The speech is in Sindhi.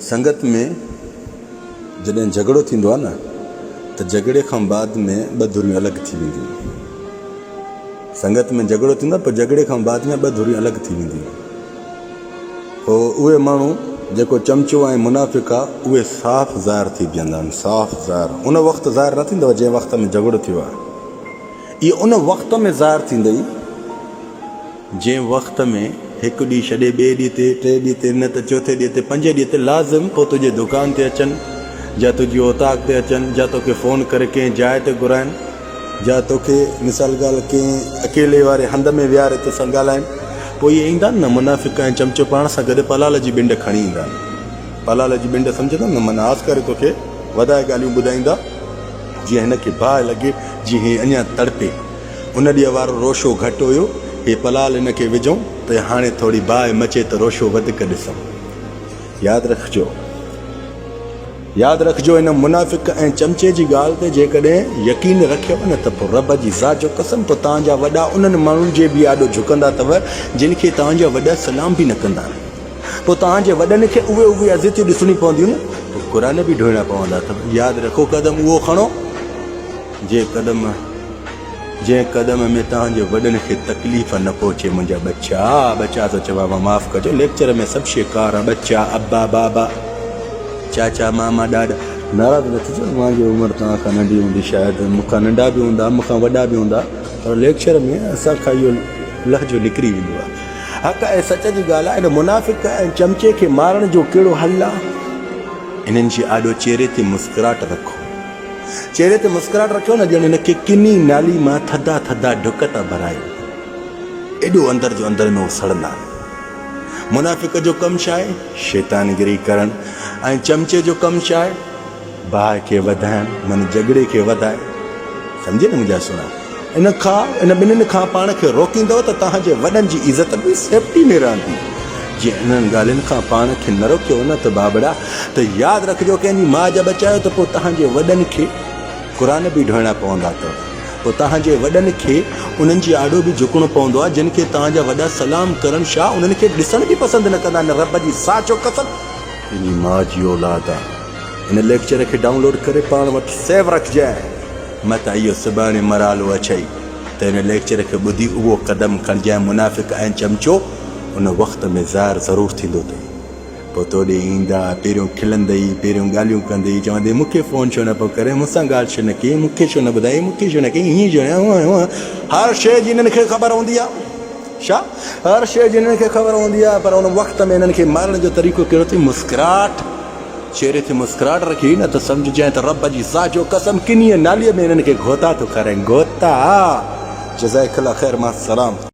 سنگت ۾ جڏهن جهڳڙو ٿيندو آهي نه ته جهڳڙي کان بعد ۾ ٻه ڌريون الڳ ٿي وينديون آهن. سنگت ۾ جهڳڙو ٿيندو آهي پوء جهڳڙي کان بعد ۾ ٻه ڌريون الڳ ٿي وينديون آهن. پوء اهي ماڻهو جيڪو چمچو ۽ منافق آهي اهي صاف ظاهر ٿي بيهندا آهن صاف ظاهر ان وقت ظاهر نه ٿيندو جنهن وقت ۾ جهڳڙو ٿيو آهي اهي ان وقت ۾ ظاهر ٿيندئي جنهن وقت ۾ هڪ ڏينهن ڇڏي ٻئي ڏينهن تي، ٽئين ڏينهن تي، نه ته چوٿين ڏينهن تي، پنجين ڏينهن تي لازم ڪو تنهنجي دڪان تي اچن، جا تنهنجي اوطاق تي اچن، جا توکي فون ڪري ڪنهن جاء تي گهرائن، جا توکي مثال ڳالهه ڪنهن اڪيلي واري هنڌ ۾ ويهاري توسان ڳالهائن. پوء اهي ايندا آهن نه منافق ۽ چمچو پاڻ سان گڏ پلال جي ٻنڊ کڻي ايندا آهن. پلال جي ٻنڊ سمجهندا نه معنيٰ آس ڪري توکي وڌائي ڳالهيون ٻڌائيندا جيئن هن کي باهه لڳي، جيئن هي اڃا تڙپي. ان ڏينهن وارو روشو گهٽ هيو، هي پلال هن کي وجهون ته هاڻي ٿوري باهه مچي ته روشو وڌڪ ڏسون. ياد رکجو، ياد رکجو هن منافق ۽ چمچي جي ڳالهه تي جيڪڏهن يقين رکيو نه ته پوء رب جي ذات جو قسم پوء توهان جا وڏا انهن ماڻهن جي به آڏو جهڪندا اٿو جن کي توهان جا وڏا سلام به نه ڪندا آهن. پوء توهان جي وڏن کي اهي اهي اذيتون ڏسڻيون پونديون نه، پوء قرآن به ڍوئڻا پوندا اٿو. ياد رکو قدم اهو کڻو جنهن قدم جنهن قدم ۾ توهان جي وڏن کي تڪليف نه پهچي منهنجا ٻچا ٻچا ٿو چوان معاف ڪجو ليڪچر ۾ سڀ شي ڪار ٻچا ابا بابا چاچا ماما ڏاڏا ناراض نه ٿجو منهنجي عمر توهان کان ننڍي هوندي شايد مون کان ننڍا به هوندا مون کان وڏا به هوندا پر ليڪچر ۾ اسان کان اهو لهجو نڪري ويندو آهي حق ۽ سچ جي ڳالهه آهي ان منافق ۽ چمچي کي مارڻ جو ڪهڙو حل آهي انهن جي آڏو چهري تي مسڪراهٽ رکو چهري تي مسڪراهٽ رکيو نه ڄڻ هن کي ڪني نالي مان ٿڌا ٿڌا ڍڪ ٿا ڀرايو. ايڏو اندر جو اندر ۾ هو سڙندا آهن. منافق جو ڪم ڇا آهي؟ شيطانگري ڪرڻ ۽ چمچي جو ڪم ڇا آهي؟ باهه کي وڌائڻ معنيٰ جهڳڙي کي وڌائڻ. سمجهي نه منهنجا سهڻا. ان کان ان ٻنهين کان پاڻ کي روڪيندؤ ته توهان جي وڏن جي عزت به سيفٽي ۾ رهندي. جي انهن ڳالهين کان پاڻ کي نه روڪيو نه ته بابڙا ته ياد رکجو ڪنهن جي ماء جا ٻچا آهيو ته پوء توهان جي وڏن کي قرآن به ڍوئڻا پوندا اٿو. پوء توهان جي وڏن کي انهن جي آڏو به جهڪڻو پوندو آهي جن کي توهان جا وڏا سلام ڪرڻ شا انهن کي ڏسڻ به پسند نه ڪندا آهن رب جي ذات جو قسم تنهنجي ماء جي اولاد آ. هن ليڪچر کي ڊائونلوڊ ڪري پاڻ وٽ سيو رکجانء. متان اهو سڀاڻي مرحلو اچئي ته هن ليڪچر کي ٻڌي اهو قدم کڻجانء منافق ۽ چمچو ان وقت ۾ ظاهر ضرور ٿيندو اٿئي. پوء تو ڏي ايندا، پهريون کلندئي، پهريون ڳالهيون ڪندئي، چوندئي مون کي فون ڇو نه پيو ڪرين، مون سان ڳالهه ڇو نه ڪيئي، مون کي ڇو نه ٻڌايئي، مون کي ڇو نه ڪيئي، هيئن ڇو نه، هونئن هونئن. هر شيء جي هنن کي خبر هوندي آهي. ڇا؟ هر شيء جي هنن کي خبر هوندي آهي، پر ان وقت ۾ هنن کي مارڻ جو طريقو ڪهڙو اٿئي؟ مسڪراهٽ. چهري تي مسڪراهٽ رکي نه ته سمجهجانء ته رب جي ذات جو قسم ڪنيء ناليء ۾ هنن کي غوطا ٿو کارائين، غوطا! جزاڪ الله خير مع السلام.